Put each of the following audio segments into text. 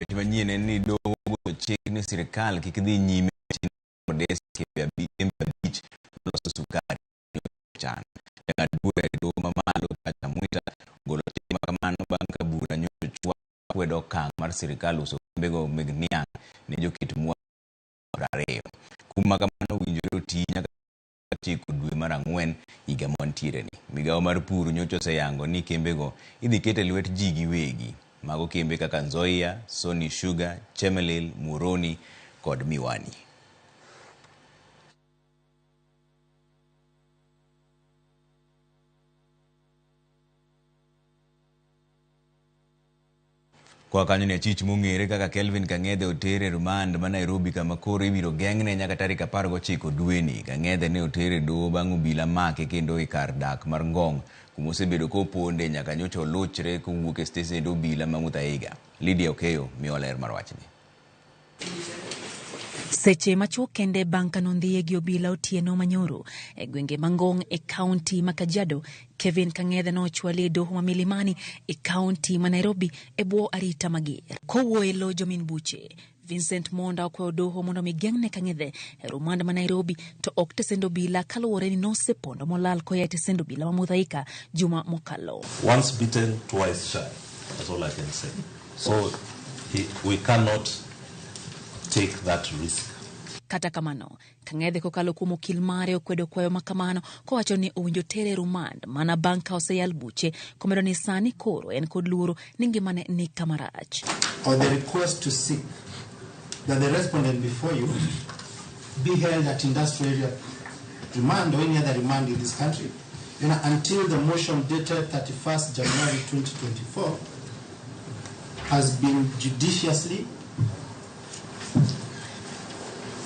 Wach manyien en ni doho ogolo chik ni sirkal kik dhi nyime modest kembe abich maloso sukari chan. Jang'ad bura e doho mamalo Chacha Mwita ogolo chik makamano bang' ka bura nyocha ochwak kwedo okang' mar sirkal uso kembego meg niang' ne joket mwandu 20. Kum makamano owinjore oti nyaka 9 dwe mar ang'wen higa ma wantiereni. Migawo mar pur nyocha oseyango ni kembego idhi ket e lwet ji giwegi. Mago kembe kaka Nzoia, Sony Sugar, Chemelil, Muhoroni kod Miwani. Koa kanyo ni achich mong'ere kaka Kelvin Kang'ethe oter e remand ma Nairobi kama koro ibiro geng'ne nyaka tarik 19 dweni. Kang'ethe ne oter e doho bang' obila make kendo e kar dak mar Ngong' kuma osebedo koponde nyaka nyocha oluchre kowuok e stesend obila ma Muthaiga. Lydia Okeyo miyowa ler mar wachni. Seche machuok kende bang' ka nondhiye gi obila otieno manyoro e gwenge ma Ngong' e kaunti ma Kajiado, Kevin Kang'ethe nochwali e doho ma Milimani e kaunti ma Nairobi e bwo arita mager. Kowuoyo e lo jomin buche, Vincent Monda okwayo doho mondo mi geng'ne Kang'ethe e rumand ma Nairobi to ok tesend obila kaluwore ni nosepondo molal koya e tesend obila ma Muthaiga juma mokalo. Once bitten, twice shy. That's all I can say. So we cannot take that risk. Kata kamano, Kang'ethe kokalo kuom okil mare okwedo kwayo ma kamano kowacho ni owinjo tere e rumand mana bang' ka oseyal buche komedo ni sani koro en kod luoro ni ngimane ni kama rach. Or the request to seek that the respondent before you be held at industrial area remand or any other remand in this country, until the motion dated 31st January 2024 has been judiciously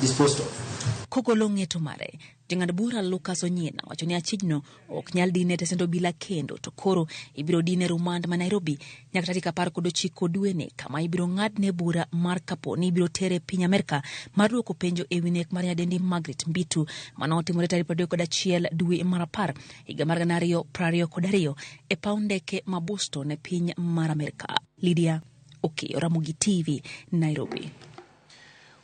disposed of. Kogolo ng'eto mare, jang'ad bura Lucas Onyina wacho ni achijno ok nyal dine tesend obila kendo to koro ibiro dine rumand ma Nairobi nyaka tarik 19 dweni kama ibiro ng'adne bura mar kapo ni ibiro tere e piny Amerka mar duoko penjo e wi nek mar nyadendi Margaret Mbitu mano otimore tarik 31 dwe mar 10 higa mar 2022 e paw ndeke ma Boston e piny mar Amerka. Lydia Okeyo, Ramogi TV, Nairobi.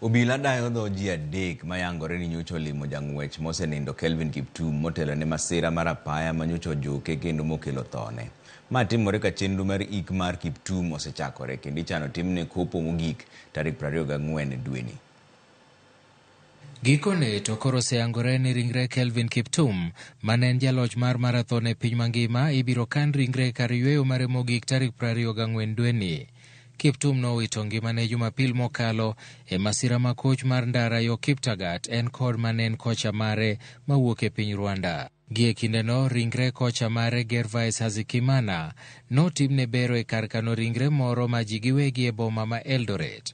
Obila dayo dho ji adek mayangore ni nyocha olimo jang'wech mosenindo Kelvin Kiptum motelo ne masira mar apaya ma nyocha ojuke kendo mokelo thone. Ma timore ka chenro mar ik mar Kiptum osechakore kendo ichano timne kopo mogik tarik 24 dweni. Gikone to koro oseyangore ni ringre Kelvin Kiptum mane en jaloch mar marathon e piny mangima ibiro kan ringre kar yweyo mare mogik tarik 24 dweni. Kiptum nowito ngimane Jumapil mokalo e masira ma koch mar ndara yo Kiptagat en kod mane en kocha mare mawuok e piny Rwanda. Gie kindeno, ringre kocha mare Gervais Hazikimana notimne bero e kar kano ringre moro ma ji giwegi e boma ma Eldoret.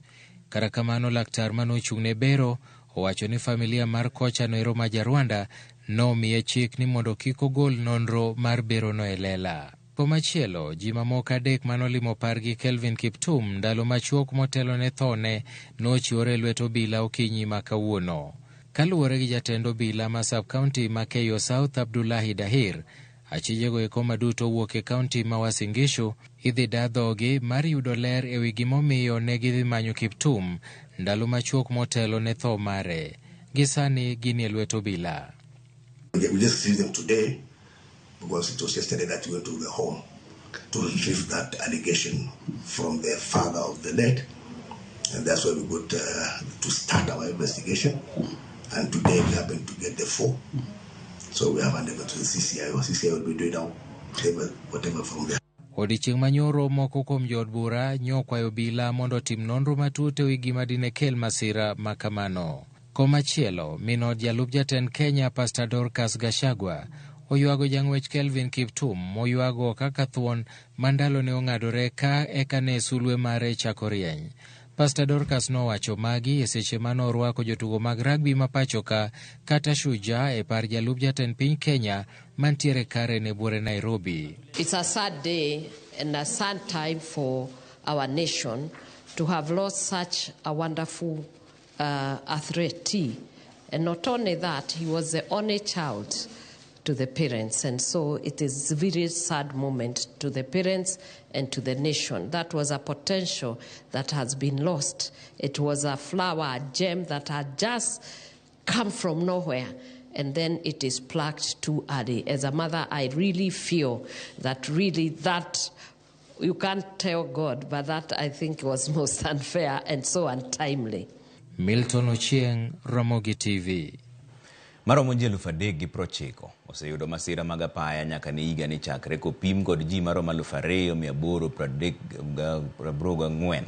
Kata kamano, laktar manochung' ne bero owacho ni familia mar kocha noero ma ja Rwanda nomiye chik ni mondo kik ogol nonro mar berono e lela. Komachielo, ji mamoko adek manolimo pargi Kelvin Kiptum ndalo machuok motelo ne thone nochiwore e lwet obila okinyi ma kawuono. Kaluwore gi jatend obila ma sub-county ma Keyo South Abdullahi Dahir, achijego eko maduto wuok e kaunti ma Uasin Gishu idhi da dhogi mar yudo ler ewi gimomiyo ne gidhi manyo Kiptum ndalo machuok motelo ne tho mare. Gi sani gin e lwet obila. We just see them today because it was yesterday that we went to the home to retrieve that allegation from the father of the late. And that's why we got to start our investigation. And today we happened to get the four. So we have handed over to the CCIO. CCIO will be doing now whatever from there. Odiechieng' manyoro moko kuom jood bura nyokwayo obila mondo otim nonro matut ewi gima dine kel masira ma kamano. Komachielo, min od jalup jatend Kenya Pastor Dorcas Gachagua oywago jang'wech Kelvin Kiptum moywago kaka thuon ma ndalone ong'adore ka eka ne sulwe mare chako rieny. Pastor Dorcas nowacho magi e seche mane orwako jotugo mag rugby ma pacho ka kata Shujaa e par jalup jatend piny Kenya mantiere Karen e buore Nairobi. It's a sad day and a sad time for our nation to have lost such a wonderful athlete. And not only that, he was the only child to the parents. And so it is a very sad moment to the parents and to the nation. That was a potential that has been lost. It was a flower, a gem that had just come from nowhere, and then it is plucked too early. As a mother, I really feel that really that, you can't tell God, but that I think was most unfair and so untimely. Milton Ochieng, Ramogi TV. Maromo ji 3,090 oseyudo masira mag apaya nyaka ne higani chakre kopim kod ji maromo 2,884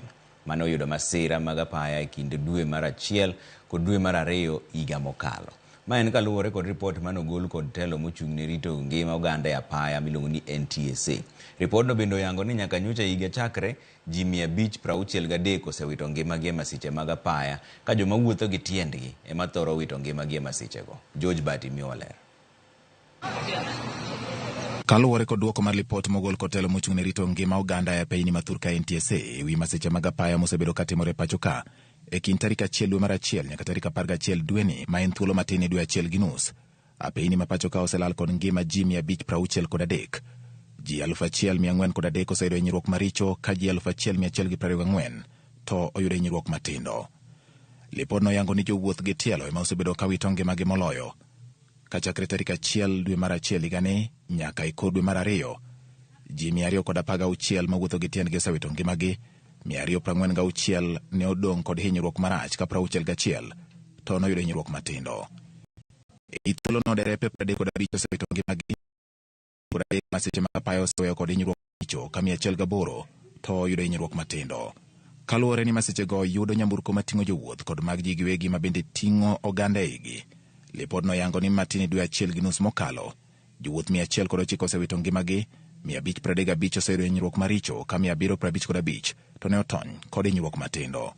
mane oyudo masira mag apaya e kind dwe mar achiel kod dwe mar ariyo higa mokalo. Ma en kaluwore kod ripot mane ogol kod telo mochung' ne rito ngima oganda e apaya miluongo ni NTSA. Ripodno bende oyango ni nyaka nyocha higa chakre ji 563 osewito ngimagi e masiche mag apaya ka joma wuotho gi tiendgi ema thoro wito ngimagi e masichego. George Bati miyowa ler. Kaluwore kod duoko mar lipot mogol kod telo mochung' ne rito ngima oganda e apeyni ma thurka NTSA ewi masiche mag apaya mosebedo katimore pacho ka e kind tarik 1 dwe mar 1 nyaka tarik 11 dweni ma en thuolo matin e dwe 1.5, apeyni ma pacho ka oselal kod ngima ji 563, ji 1,403 oseyudo hinyruok maricho ka ji 1,124 to oyudo hinyruok matindo. Lipodno yango ni jowuoth gi tielo ema osebedo ka wito ngimagi moloyo kachakre tarik 1 dwe mar 1 higani nyaka e kor dwe mar 2, ji 216 mawuotho gi tiendgi osewito ngimagi, 246 ne odong' kod hinyruok marach ka 61 to noyudo hinyruok matindo. E thuolono derepe 35 osewito ngimagi, 30 masiche mag apaya oseweyo kod hinyruok maricho ka 108 to oyudo hinyruok matindo. Kaluwore ni masichego yudo nyamburko mating'o jowuoth kod mag ji giwegi ma bende ting'o oganda e igi. Lipodno yango ni matin e dwe 1.5 mokalo, jowuoth 109 osewito ngimagi, 535 oseyudo hinyruok maricho ka 755 to ne otony kod hinyruok matindo.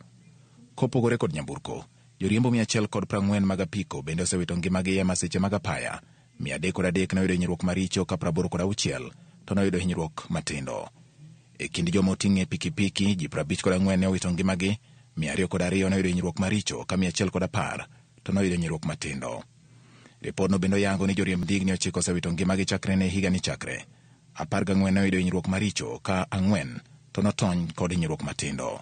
Kopogore kod nyamburko, joriembo 140 mag apiko bende osewito ngimagi e masiche mag apaya, 303 noyudo hinyruok maricho ka 86 to noyudo hinyruok matindo. E kind joma oting'o e pikipiki, ji 54 ne owito ngimagi, 202 noyudo hinyruok maricho ka 110 to noyudo hinyruok matindo. Ripodno bende oyango ni joriemb ndigni 9 osewito ngimagi chakre ne higani chakre. 14 noyudo hinyruok maricho ka 4 to notony kod hinyruok matindo.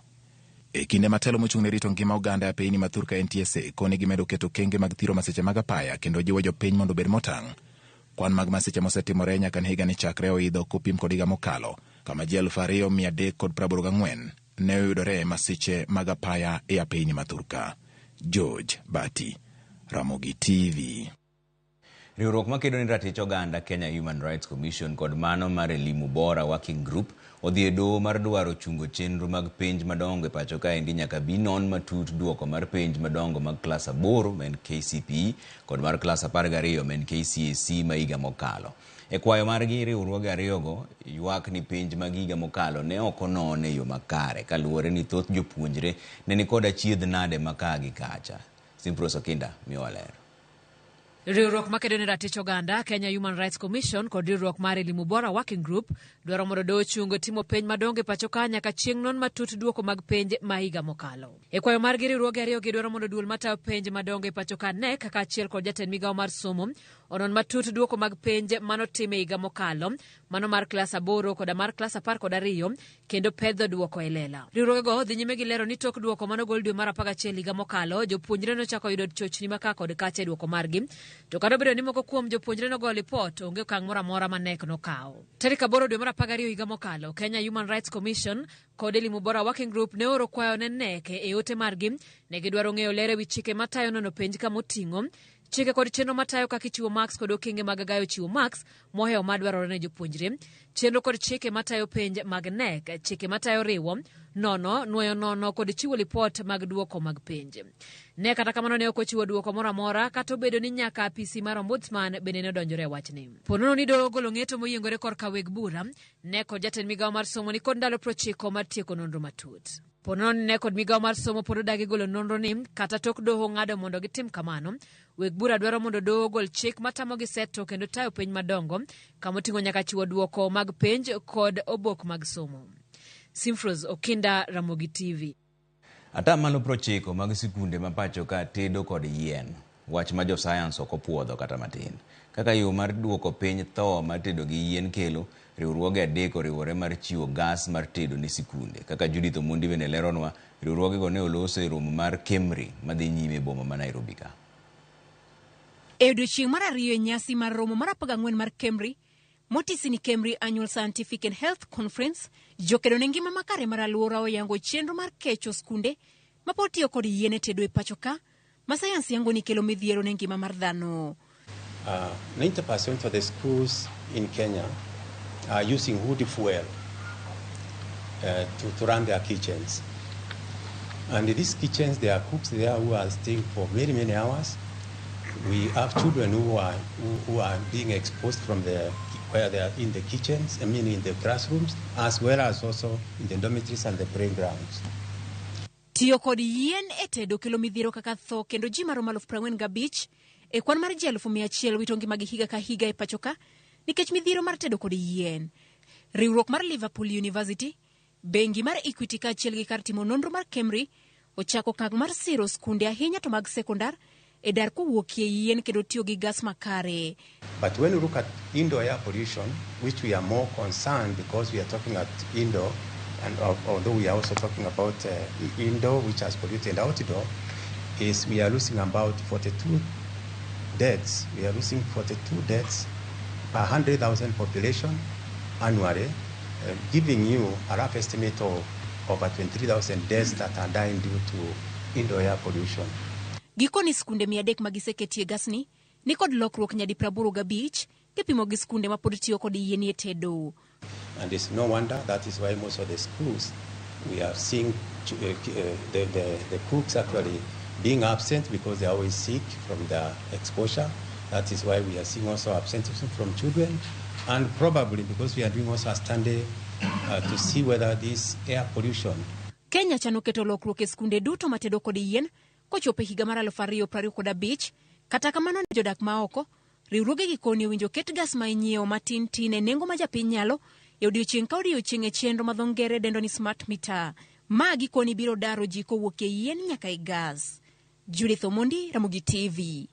E kinde ma telo mochung' ne rito ngima oganda e apeyni ma thurka NTSA koni gimedo keto okenge mag thiro masiche mag apaya kendo jiwo jopiny mondo obed motang'. Kwan mag masiche mosetimore nyaka ne higani chakre oidho kopim kod higa mokalo, kama ji 2,384 ne oyudore e masiche mag apaya e apeyni ma thurka. George Bati, Ramogi TV. Riwruok makedo ne ratich oganda Kenya Human Rights Commission kod mano mar Elimu Bora Working Group odhi e doho mar dwaro chungo chenro mag penj madongo e pacho kaendi nyaka bi non matut duoko mar penj madongo mag klas 8 ma en KCPE kod mar klas 12 ma en KCSE ma higa mokalo. E kwayo margi, riwruoge ariyogo ywak ni penj mag higa mokalo ne ok onon e yo makare kaluwore ni thoth jopuonjre ne nikod achiedh nade ma kaa gi kacha. Simpros Okinda miyowa ler. Riwruok makedo ne ratich oganda Kenya Human Rights Commission kod riwruok mar Elimu Bora Working Group dwaro mondo doho ochung timo penj madongo e pacho ka nyaka chieng' non matut duoko mag penj ma higa mokalo. E kwayo margi, riwruoge ariyogi dwaro mondo duol matayo penj madongo e pacho ka KNEC kaachiel kod jatend migawo mar somo onon matut duoko mag penj manotim e higa mokalo, mano mar klas 8 koda mar klas 12 kendo pedho duoko e lela. Riwruogego dhi nyime gi lero ni tok duoko manogol dwe mar 11 higa mokalo, jopuonjre nochako yudo chochni ma ka kod kacha e duoko margi. To kata obedo ni moko kuom jopuonjre nogoyo lipot, onge okang' moro amora ma KNEC nokawo. Tarik 8 dwe mar 12 higa mokalo, Kenya Human Rights Commission kod Elimu Bora Working Group ne oro kwayo ne KNEC e ote margi. Ne gidwaro ng'eyo ler ewi chike matayo nono penj kamoting'o chike kod chenro matayo kaka ichiwo marks kod okenge mag gayo chiwo marks mohewo madwarore ne jopuonjre, chenro kod chike matayo penj mag KNEC, chike matayo riwo, nono, nwoyo nono kod chiwo lipot mag duoko mag penj. Ne kata kamano ne ok ochiwo duoko moro amora kata obedo ni nyaka apisi mar ombudsman bende ne odonjore e wachni. Po nono ni doho ogolo ng'eto moyiengore korka weg bura, KNEC kod jatend migawo mar somo ni kod ndalo 90 mar tieko nonro matut. Po nono ni KNEC kod migawo mar somo pod odagi golo nonro ni kata tok doho ng'ado mondo gitim kamano, weg bura dwaro mondo doho ogol chik matamogi seto kendo tayo penj madongo kamoting'o nyaka chiwo duoko mag penj kod obok mag somo. Simfros Okinda, Ramogi TV. 90% mag sikunde ma pacho ka tedo kod yien. Wach ma josayans ok opuodho kata matin. Kaka yo mar duoko piny tho mar tedo gi yien kelo, riwruoge adek oriwore mar chiwo gas mar tedo ne sikunde. Kaka Judith Omondi bende leronwa, riwruogego ne oloso e romo mar KEMRI madhi nyime e boma ma Nairobi ka. E odiechieng' mar ariyo e nyasi mar romo mar 14 mar KEMRI, motisi ni KEMRI Annual Scientific and Health Conference, jokedo ne ngima makare mar alwora oyango chenro mar kecho skunde mapod tiyo kod yien e tedo e pacho ka, ma sayans yango ni kelo midhiero ne ngima mar dhano. 90% of the schools in Kenya are using wood fuel to run their kitchens. And in these kitchens, there are cooks there who are staying for very many hours. We have children who are being exposed from the where they are in the kitchens, I mean in the classrooms, as well as also in the dormitories and the playgrounds. Tiyo kod yien e tedo kelo midhiero kaka tho kendo ji maromo 45,000 e kwan mar ji 100,000 wito ngimagi higa ka higa e pacho ka nikech midhiero mar tedo kod yien. Riwruok mar Liverpool University, bengi mar Equity kaachiel gi kar timo nonro mar KEMRI ochako okang' mar siro skunde ahinya to mag sekondar e dar kowuokie yien kendo tiyo gi gas makare. But when you look at indoor air pollution, which we are more concerned because we are talking at indoor, and although we are also talking about indoor, which has polluted outdoor, is we are losing about 42 deaths. We are losing 42 deaths per 100,000 population annually, giving you a rough estimate of over 23,000 deaths that are dying due to indoor air pollution. Gikoni skunde 300 ma giseketie gasni ni kod lokruok nyadi 85 kipimo gi skunde ma pod tiyo kod yien e tedo. And it's no wonder that is why most of the schools we are seeing the cooks actually being absent because they are always sick from the exposure. That is why we are seeing also absenteeism from children. And probably because we are doing also a study to see whether this air pollution Kenya chano keto lokruok e skunde duto matedo kod yien kochopo e higa mar 2025. Kata kamano ne jodak maoko, riwruoge gi koni owinjo ket gas ma inyiewo matin tin e nengo ma japiny nyalo e odiochieng' ka odiochieng' e chenro ma dho ngere dendo ni smart meter. Ma gikoni biro daro ji kowuok e yien nyaka e gas. Judith Omondi, Ramogi TV.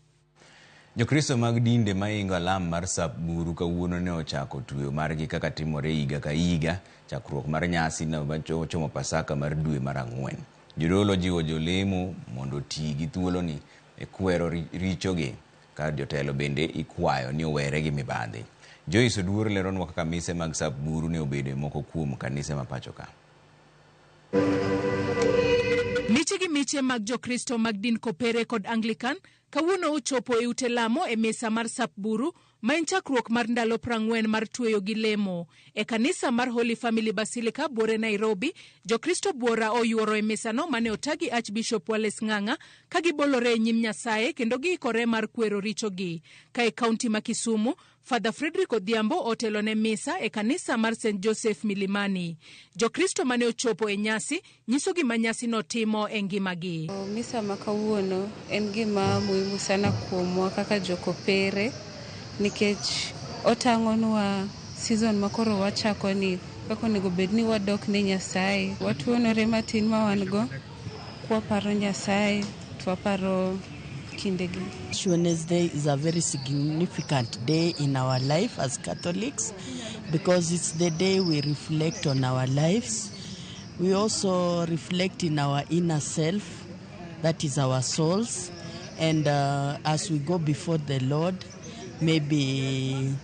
Jokristo mag dinde maingo alam mar sap buru kawuono ne ochako tweyo margi kaka timore higa ka higa chakruok mar nyasi no ochomo Pasaka mar dwe mar ang'wen. Jodolo jiwo jolemo mondo oti gi thuoloni e kwero richogi ka jotelo bende ikwayo ni owere gi mibadhi. Joyce Oduor leronwa kaka mise mag sap buru ne obedo e moko kuom kanise ma pacho ka. Miche gi miche mag Jokristo mag din Kopere kod Anglican kawuono ochopo e ute lamo e misa mar sap buru ma en chakruok mar ndalo 40 mar tweyo gi lemo. E kanisa mar Holy Family Basilica buore Nairobi, Jokristo buora oyuoro e misano mane otagi Archbishop Wallace Ng'ang'a ka gibolore e nyim Nyasaye kendo giikore mar kwero richogi. Ka e kaunti ma Kisumu, Father Frederick Odhiambo otelo ne misa e kanisa mar St Joseph Milimani. Jokristo mane ochopo e nyasi nyiso gima nyasino timo e ngimagi. Misa ma kawuono en gima muhimu sana kuomwa kaka jokopere nikech otang'onwa season ma koro wachako ni kaka onego bed ni wadok ne Nyasaye. Watuonore matin ma wan go kwaparo Nyasaye to waparo kindegi. Wednesday is a very significant day in our life as Catholics because it's the day we reflect on our lives. We also reflect in our inner self, that is our souls, and as we go before the Lord, maybe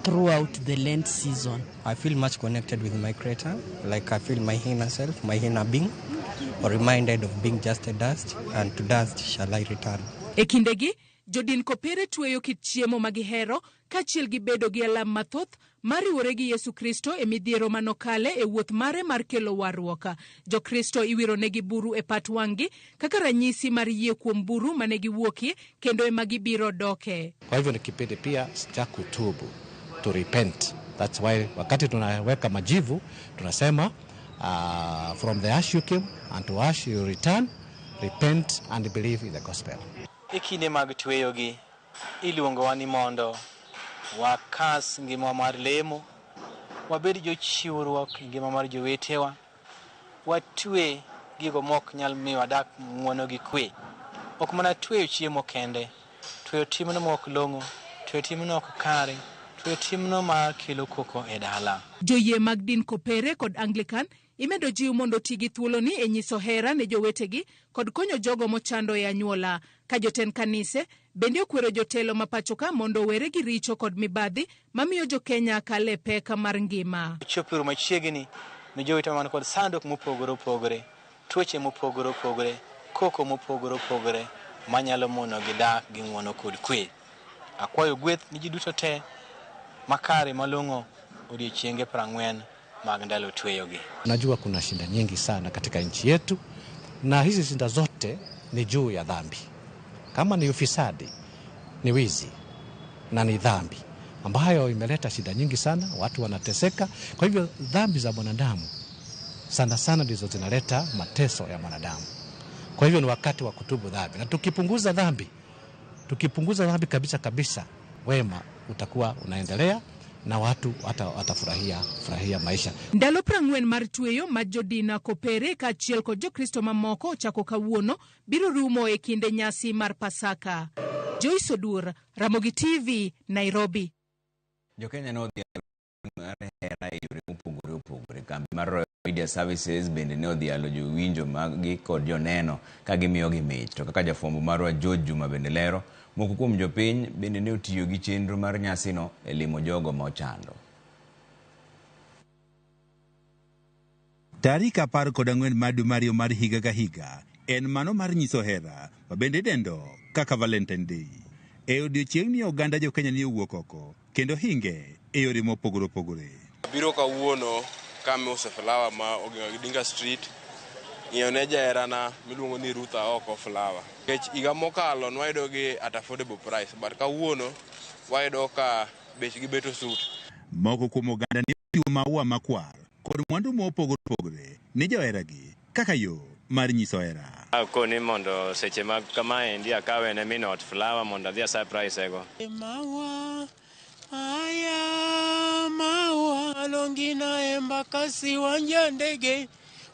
throughout the Lent season. I feel much connected with my Creator, like I feel my inner self, my inner being, or reminded of being just a dust, and to dust shall I return. E kindegi, jodin kopere tweyo kit chiemo ma gihero kaachiel gi bedo gi alam mathoth mariwore gi Yesu Kristo e midhiero manokale e wuoth mare mar kelo warruok. Jokristo iwironegi buru e pat wang'gi kaka ranyisi mar yie kuom buru mane giwuokie kendo ema gibiro doke. Kwa hivyo ni kipindi pia cha kutubu, to repent. That's why wakati tunaweka majivu tunasema from the ash you came and to ash you return, repent and believe in the gospel. E kinde mag tweyogi, iluongowa ni mondo wakas ngima mar lemo, wabed jochiwruok e ngima mar jowetewa, watwe gigo mok nyal miyo wadak ng'uono gi kwe. Ok mana tweyo chiemo kende, tweyo timno ma ok long'o, tweyo timno ok kare, tweyo timno ma kelo koko e dala. Joyie mag din Kopere kod Anglican imedo jiw mondo oti gi thuoloni e nyiso hera ne jowetegi kod konyo jogo mochando e anyuola. Ka jotend kanise bende okwero jotelo ma pachoka mondo owere gi richo kod mibadhi mamiyo jo-Kenya kalo e pek mar ngima. Chopeuru machiegni ne jowetewa man kod sanduk mopogore opogore, tuoche mopogore opogore, koko mopogore opogore manyalo monogi dak gi ng'uono kod kwe. Akwayo gweth ni ji duto te makare malong'o odiechienge 40 mag ndalo tweyogi. Najua kuna shida nyingi sana katika nchi yetu, na hizi shida zote ni juu ya dhambi. Kama ni ufisadi, ni wizi na ni dhambi ambayo imeleta shida nyingi sana, watu wanateseka. Kwa hivyo dhambi za mwanadamu sana sana ndizo zinaleta mateso ya mwanadamu. Kwa hivyo ni wakati wa kutubu dhambi, na tukipunguza dhambi kabisa kabisa, wema utakuwa unaendelea na watu watafurahia furahia maisha. Ndalo 40 mar tweyo ma jodin Kopere kaachiel kod Jokristo mamoko ochako kawuono biro rumo e kinde nyasi mar Pasaka. Joyce Odur, Ramogi TV, Nairobi. Jo-Kenya ne odhialo mar hera e yore mopogore opogore. Kambi mar Royal Media Services bende ne odhialo jowinjo maggi kod joneno ka gimiyogi mich. To kaka jafwambo marwa George Juma bende lero, moko kuom jopiny bende ne otiyo gi chenro mar nyasino e limo jogo ma ochando. Tarik 14 mar dwe mar ariyo mar higa ka higa en mano mar nyiso hera ma bende idendo kaka Valentine Day. E odiechieng'ni oganda jo-Kenya ne owuok oko kendo hinge e yore mopogore opogore. Abiro kawuono kama iuse flower ma Oginga Odinga Street ng'iewo ne jaherana miluongo ni Ruth Aoko flower. Nikech higa mokalo nwayudo gi at affordable price, but kawuono wayudo ka bechgi bet osut. Moko kuom oganda ne ochiwo maua makwar kod mwandu mopogore opogore ne joheragi kaka yo mar nyiso hera. Akoni mondo seche mag kamaendi akawe ne min ot flower mondo adhi a surprise go. Maua haya maua longina Embakasi wanja ndege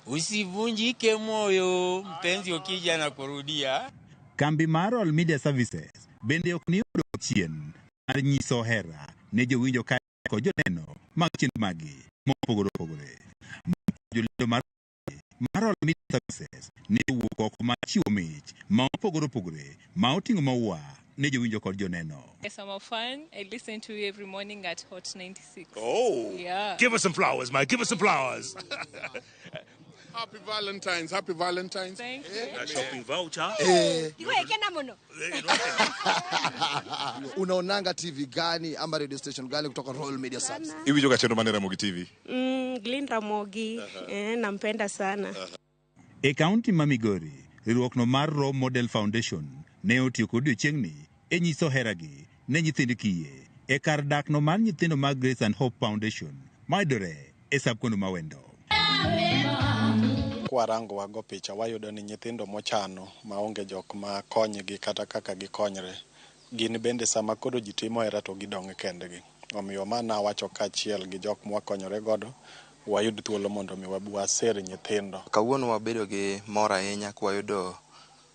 usivunjike moyo mpenzi ukija na kurudia. Kambi mar Royal Media Services bende ok ni odok chien mar nyiso hera ne jowinjo ka kod joneno mag chenro magi mopogore opogore. Jolendo mar Royal Media Services ne owuok oko mar chiwo mich ma opogore opogore ma oting'o maua ne jowinjo kod joneno. Yes, I'm a fan. I listen to you every morning at Hot 96. Oh. Yeah. Give us some flowers, mate. Give us some flowers. Happy Valentine's. Happy Valentine's. Thank you. That shopping voucher. Unaonanga TV gani ama radio station gani kutoka Royal Media Services? Iwinjo ka chenro mane Ramogi TV? Glyn Ramogi, nampenda sana. E kaunti ma Migori, riwruokno mar Role Model Foundation ne otiyo kod odiechieng'ni e nyiso heragi ne nyithind kiye e kar dakno mar nyithindo mag Grace and Hope Foundation mayudore e sub-county ma Wendo. Kwarango wago picha wayudo ni nyithindo mochano maonge jok ma konygi kata kaka gikonyre gin bende sama koro ji timo hera to gidong' kendgi. Omiyo ma nawacho kaachiel gi jok mwakonyore godo wayud thuolo mondo mi wabi waser nyithindo. Kawuono wabedo gi mor ahinya kwayudo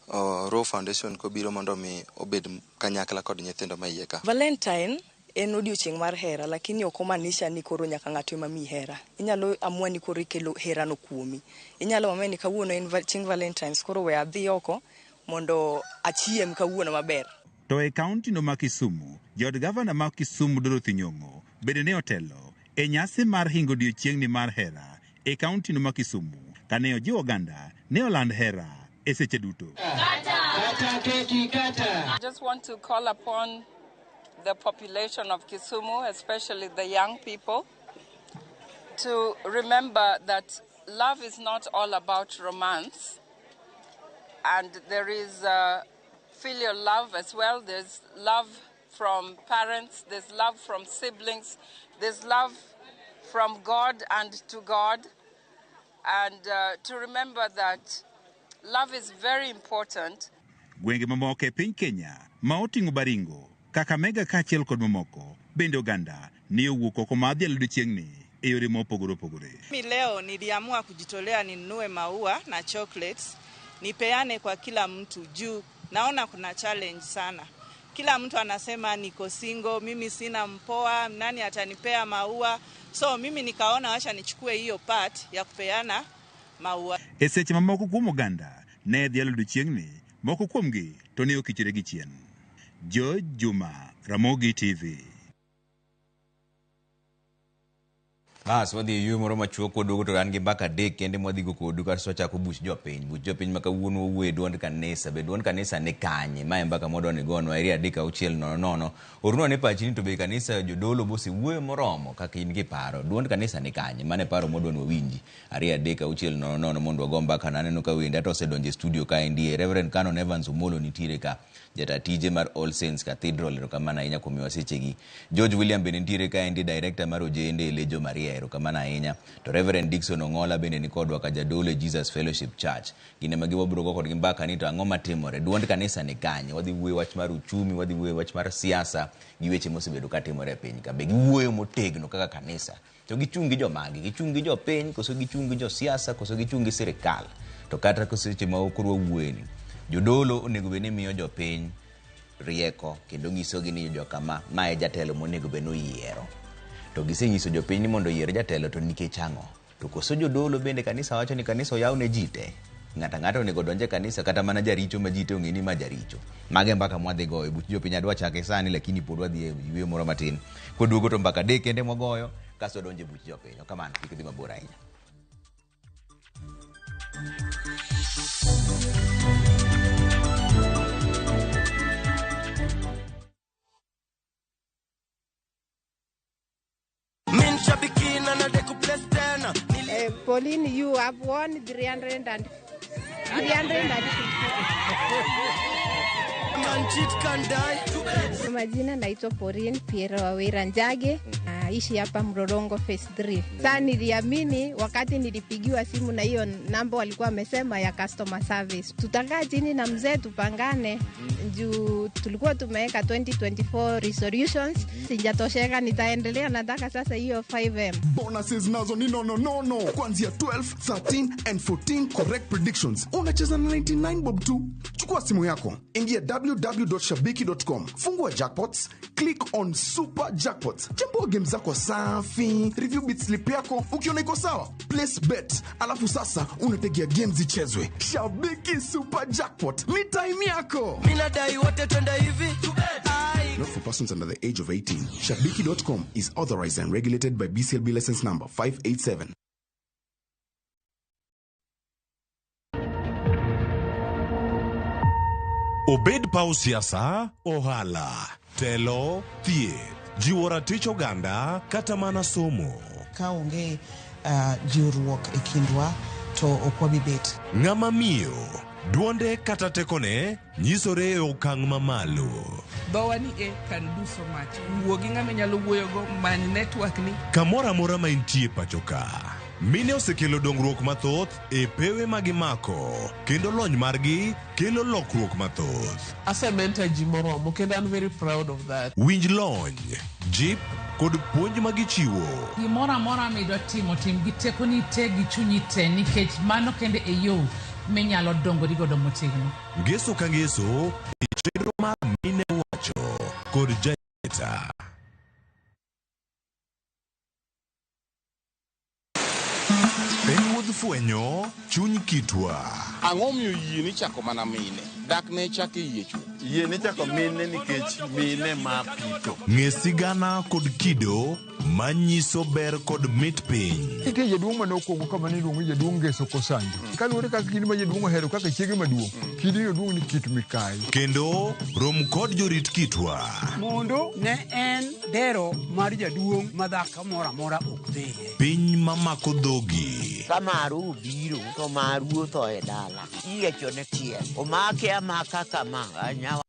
Royal Foundation kobiro mondo mi obed kanyakla kod nyithindo ma iye ka. Valentine en odiochieng' mar hera, lakini ok omaanisha ni koro nyaka ng'ato ema miyi hera. Inyalo amua ni koro ikelo herano kuomi. Inyalo amua ni kawuono en chieng' Valentines, koro we adhi oko mondo achiem kawuono maber. To e kaunti no ma Kisumu, jaod gavana ma Kisumu Dorothy Nyong'o bende ne otelo e nyasi mar hingo odiochieng'ni mar hera e kaunti no ma Kisumu kane ojiwo oganda ne oland hera e seche duto. I just want to call upon the population of Kisumu, especially the young people, to remember that love is not all about romance, and there is filial love as well. There's love from parents, there's love from siblings, there's love from God and to God, and to remember that love is very important. Gwenge mamoko e piny Kenya ma oting'o Baringo, Kakamega kaachiel kod mamoko, bende oganda ne owuok oko mar dhialo odiochieng'ni e yore mopogore opogore. Mimi leo niliamua kujitolea ninunue maua na chocolates nipeane kwa kila mtu juu Naona kuna challenge sana. Kila mtu anasema niko single, mimi sina mpoa, nani atanipea maua? So mimi nikaona wacha nichukue hiyo part ya kupeana maua. E seche ma moko kuom oganda ne dhialo odiechieng'ni, moko kuomgi to ne okichore gi chien. George Juma, Ramogi TV. Bas, wadhi e yueyo moro machuok kwaduogo to an gi mbaka adek kende mwadhigo kodu kasto wachako buch jopiny. Buch jopiny ma kawuono wawuoye duond kanisa. Be duond kanisa ni kanye? Ma e mbaka mwadwa ni gonwa. Eri 3 6 0 0. Ornwa ane pachi ni to be kanisa jodolo bosewuoyo moromo kaka in kiparo. Duond kanisa ni kanye? Mano e paro mwadwa ni wawinji. 2 3 6 0 0 mondo wago mbaka. Naneno ka wende ata osedonjo e studio kaendi. Reverend Canon Evans Omolo nitiere ka. Jata tije mar All Saints Cathedral, erokamano ahinya kuom miyowa sechegi. George William bende nitiere kaendi, director mar Ojende Lejo Maria, erokamano ahinya. To Reverend Dickson Ong'ola bende nikodwa ka jadolo e Jesus Fellowship Church. Gin ema wabiro go kodgi mbaka ni to ang'o matimore, duond kanisa ni kanye, wadhi wuoyo wach mar uchumi, wadhi wuoyo wach mar siasa gi weche mosebedo katimore e piny ka. Be giwuoyo motegno kaka kanisa? To gichung' gi jomagi, gichung' gi jopiny, koso gichung' gi josiasa, koso gichung' gi sirikal? To kata seche ma koro wawuoyeni, jodolo onego bed ni miyo jopiny rieko kendo nyisogi ni jokama ma e jatelo monego bed ni oyiero. To gisenyiso jopiny ni mondo oyier jatelo to nikech ang'o? To koso jodolo bende kanisa wacho ni kanisa oyaw ne ji te? Ng'ato ang'ata onego odonj e kanisa kata mana jaricho ma ji te ong'e ni ma jaricho. Mago e mbaka mwadhi goyo. Buch jopiny adwa chake sani lakini pod wadhi e yueyo moro matin. Kwaduogo to mbaka adek kende mwagoyo kasto wadonjo e buch jopiny. Ok kamano, kik idhi mabor ahinya. Pauline, you have won 300 and 350. Kwa majina naitwa Pauline Piero Wawira Njage, naishi hapa Mlolongo Phase 3. Sasa niliamini wakati nilipigiwa simu na hiyo namba walikuwa wamesema ya customer service. Tutakaa chini na mzee tupangane juu tulikuwa tumeweka 2024 resolutions. Sijatosheka, nitaendelea, nataka sasa hiyo 5M. Bonuses nazo ni nono nono kuanzia 12, 13 and 14 correct predictions. Unacheza na 99 bob tu. Chukua simu yako, ingia www.shabiki.com, fungua jackpots, click on super jackpots, chambua game zako safi, review bet slip yako, ukiona iko sawa, place bet, alafu sasa unategea games zichezwe. Shabiki Super Jackpot ni time yako. Mimi nadai wote twende hivi. Not for persons under the age of 18. Shabiki.com is authorized and regulated by BCLB license number 587. Obed paw siasa, ohala, telo, thieth, jiwo ratich oganda kata mana somo. Ka onge jiwruok e kindwa to ok wabi bet. Ng'ama miyo, duonde kata tekone nyisore e okang' mamalo. Dhowa ni e can do so much. Wuo gi ng'ama inyalo wuoyogo, many network ni. Kamoro amora ma intie pacho ka, mine osekelo dongruok mathoth e pewe ma gimako kendo lony margi kelo lokruok mathoth. Asementor ji moromo kendo an very proud of that. Winj lony, jip kod puonj ma gichiwo. Gimoro amora midwa timo, tim gi tekoni te gi chunyi te nikech mano kende e yo minyalo dongori godo motegno. Ngeso ka ngeso e chenro mar Mine Wacho kod Janeta. En wuodh fwenyo chuny kitwa. Ang'o miyo yie ni chako mana mine? Dak ne chak e yie chuth. Yie ni chako mine nikech mine ma pitho. Ng'e sigana kod kido manyiso ber kod mit piny. Nitie jaduong' mane okwongo kama ne iluongo ni jaduong' Ngeso Kosanjo. Kaluwore kaka kidi ma jaduong' ohero kaka chiege maduong', kidino duong' ni kit mikayi. Kendo rom kod jorit kitwa. Mondo ne en dero mar jaduong' ma dhako moro amora ok dhiye. Piny mamako dhogi. Ka maru obiro to maru otho e dala. Iyiecho ne tiel. Omake amaka kama. Anyawa.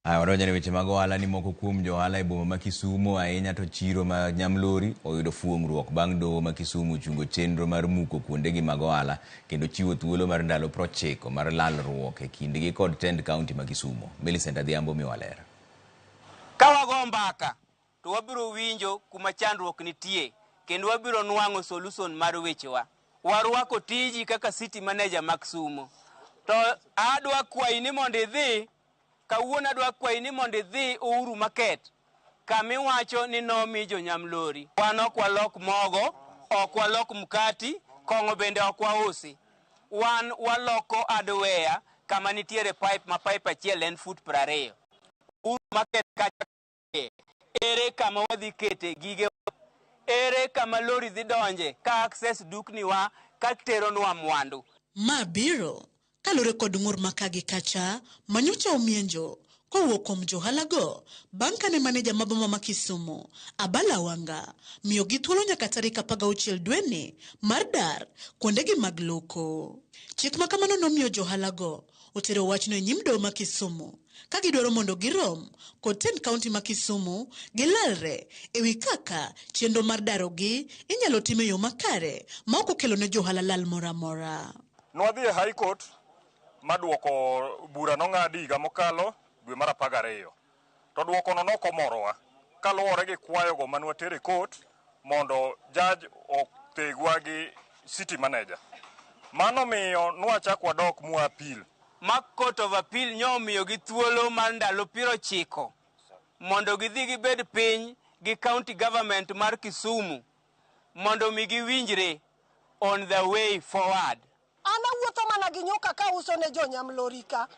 Aya, wadonjo ne weche mag ohala ni moko kuom jo ohala e boma ma Kisumu ahinya to chiro ma Nyamlori oyudo fuong'ruok bang' doho ma Kisumu chungo chenro mar muko kuondegi mag ohala kendo chiwo thuolo mar ndalo 90 mar lalruok e kindgi kod tend kaunti ma Kisumu. Millicent Adhiambo miwa ler. Ka wago mbaka to wabiro winjo kuma chandruok nitie kendo wabiro nwang'o solution mar wechewa. Warwako tiji kaka city manager ma Kisumu. To adwa kwayi ni mondo idhi, kawuono adwa kwayi ni mondo idhi Uhuru Market, kamiwacho ni nomi jonyamlori. Wan ok walok mogo, ok walok mkati, kong'o bende ok wausi. Wan waloko hardware kama nitiere pipe ma pipe achiel en fut 20. Uhuru Market kacha ere kama wadhi kete gige, ere kama lori dhi donje ka access dukni wa ka teronwa mwandu. Ma biro kalure kod ng'ur ma ka gi kacha manyocha omienjo kowuok kuom johalago bang' kane maneja ma boma ma Kisumu Abala Wanga miyogi thuolo nyaka tarik 16 dweni mar dar kuondegi mag loko. Chik ma kamano nomiyo johalago otero wachno e nyim doho ma Kisumu ka gidwaro mondo girom kod tend kaunti ma Kisumu gilalre ewi kaka chenro mar darogi inyalo tim e yo makare ma ok okelo ne johala lal moro amora. Nwadhi e High Court maduoko bura nong'adi higa mokalo dwe mar 12. To duokono nokomorowa kaluwore gi kwayogo manwatere e court mondo judge othegwa gi city manager. Mano miyo nwachak wadok mwa appeal. Ma Court of Appeal nyomiyogi thuolo mar ndalo 90 mondo gidhi gibed piny gi county government mar Kisumu mondo mi giwinjre on the way forward. An awuotho mana gi nyuka ka uso ne jonyamlori ka.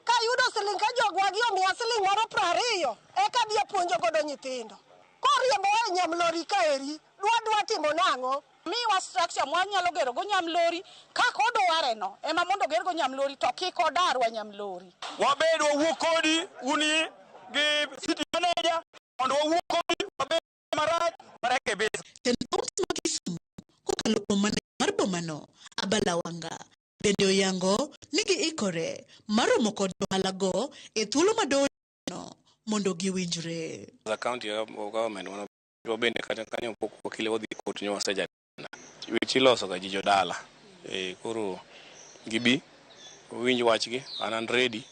Kayudo siling ka jogwagi omiya siling moro 20, eka adhi apuonjo godo nyithindo. Koriembowa e nyamlori kaeri, dwa timo nang'o? Miwa structure mwanyalo gero go nyamlori, kaka odware no, ema mondo oger go nyamlori to kik odarwa nyamlori. Wabed wawuo kodi uni gi city manager mondo wawuo kodi wabed marach warekebisa. Tend kaunti ma Kisumu kokalo kuom maneja mar bomano Abala Wanga bende oyango ni giikore mar romo kod johalago e thuolo ma doho no mondo giwinjre. As a county government, wabende kata kanyo pok wakile wadhi court nyo wasejadiliana. Weche iloso ga ji jodala. Koro gibi wawinj wachgi, an ready.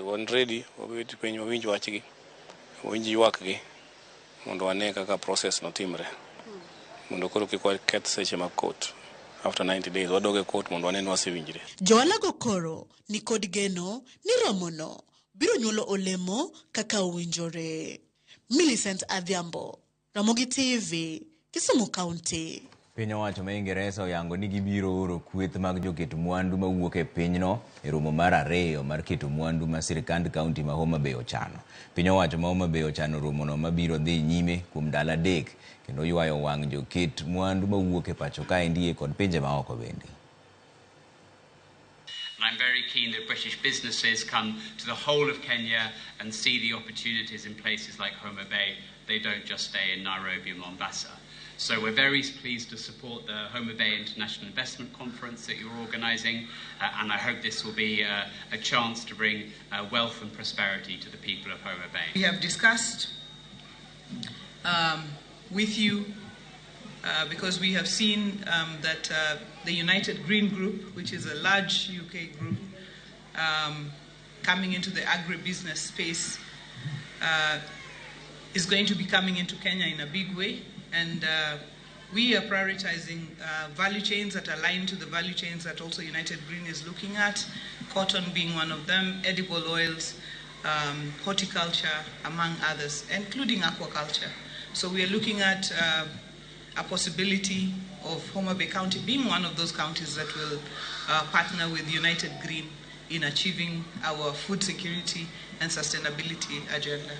Wan ready, wabet piny wawinj wachgi, wawinj ywakgi mondo wane kaka process no timre. Mondo koro kik waketh seche mag court. After 90 days wadog e court mondo wane ni wasewinjre. Johalago koro ni kod geno ni romono biro nyuolo olemo kaka owinjore. Millicent Adhiambo, Ramogi TV, Kisumu County. Piny owacho ma Ingeresa oyango ni gibiro oro kweth mag joket mwandu mawuok e pinyno e romo mar 2 mar keto mwandu ma sirkand kaunti ma Homa Bay ochano. Piny owacho ma Homa Bay ochano romono mabiro dhi nyime kuom ndalo 3 kendo ywayo wang' joket mwandu mawuok e pacho kaendi kod pinje maoko bende. And I'm very keen that British businesses come to the whole of Kenya and see the opportunities in places like Homa Bay. They don't just stay in Nairobi and Mombasa. So we're very pleased to support the Homa Bay International Investment Conference that you're organising, and I hope this will be a chance to bring wealth and prosperity to the people of Homa Bay. We have discussed with you because we have seen that the United Green Group, which is a large UK group coming into the agribusiness space, is going to be coming into Kenya in a big way. And we are prioritizing value chains that align to the value chains that also United Green is looking at, cotton being one of them, edible oils, horticulture, among others, including aquaculture. So we are looking at a possibility of Homa Bay County being one of those counties that will partner with United Green in achieving our food security and sustainability agenda.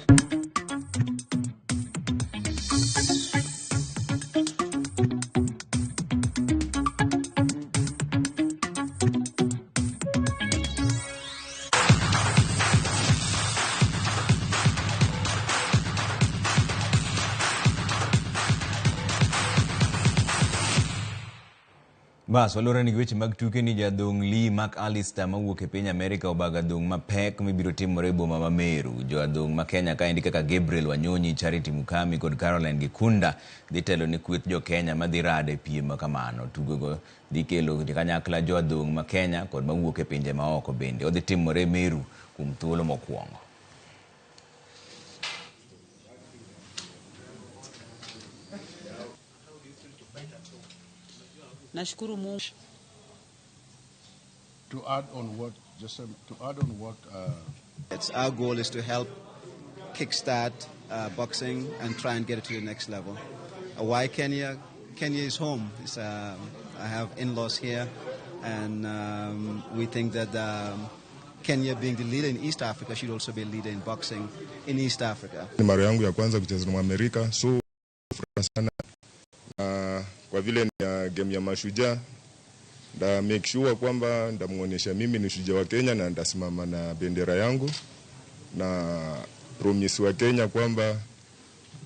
Bas, walore ni weche mag tuke ni jadhong' Lee McAllister mawuok e piny Amerika obago adhong' mapek mibiro timore e boma ma Meru. Jo adhong' ma Kenya kaendi kaka Gabriel Wanyonyi, Charity Mukami kod Caroline Gikunda dhi telo ne kweth jo Kenya madhi rado e piem ma kamano. Tugogo dhi kelo kanyakla jo adhong' ma Kenya kod mawuok e pinje maoko bende. Odhi timore Meru kuom thuolo mokwongo. Nashukuru Mungu. To add on what, just to add on what. It's our goal is to help kickstart boxing and try and get it to the next level. Why Kenya? Kenya is home. I have in-laws here, and we think that Kenya, being the leader in East Africa, should also be a leader in boxing in East Africa. Ni mara yangu ya kwanza kucheza na Amerika, so furaha sana na kwa vile ni ya game ya mashujaa, nda make sure kwamba ndamuonyesha mimi ni shujaa wa Kenya na ndasimama na bendera yangu na promise wa Kenya kwamba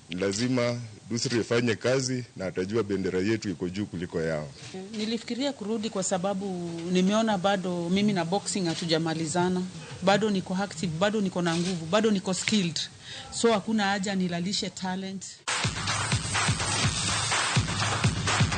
lazima Dusri ifanye kazi na atajua bendera yetu iko juu kuliko yao. Nilifikiria kurudi kwa sababu nimeona bado mimi na boxing hatujamalizana, bado niko active, bado niko na nguvu, bado niko skilled, so hakuna haja nilalishe talent.